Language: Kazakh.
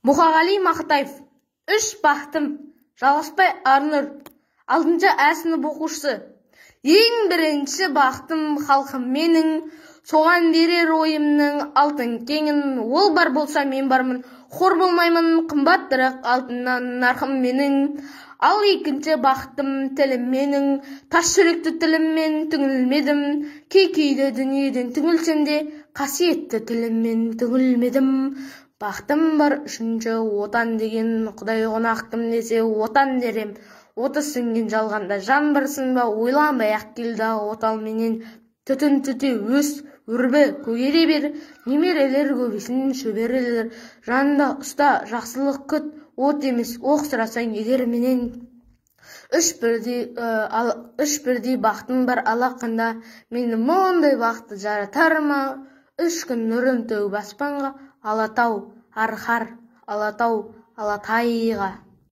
Мұқағали Мақатаев. Үш бақытым. Жалғасбай Арнұр, 6 ә сынып оқушысы. Ең бірінші бақытым халқым менің, соған берер ойымның алтын кеңін. Ол бар болса, мен бармын, қор болмаймын, қымбаттырақ алтыннан нарқым менің. Ал екінші бақытым тілім менің, тас жүректі тіліммен түңілмедім. Кей кейде дүниеден түңілсем де, қасиетті тіліммен түңілмедім. Бақытым бар үшінші, Отан деген. Құдай қонақ, кім десе, Отан дер ем. Оты сөнген жалғанда жан барсың ба, ойланбай ақ келді отал менен. Түтін түте, өс, өрбі, көгере бер, немерелер көбейсін, шөберелер. Жанында ұста, жақсылық күт, от емес, оқ сұрасаң егер менен. Үш бірдей бақытым бар алақанда, мені мұндай бақытты жаратар ма? 3 күн нұрын төгіп аспанға, Алатау, арқар, Алатау, Алатайға.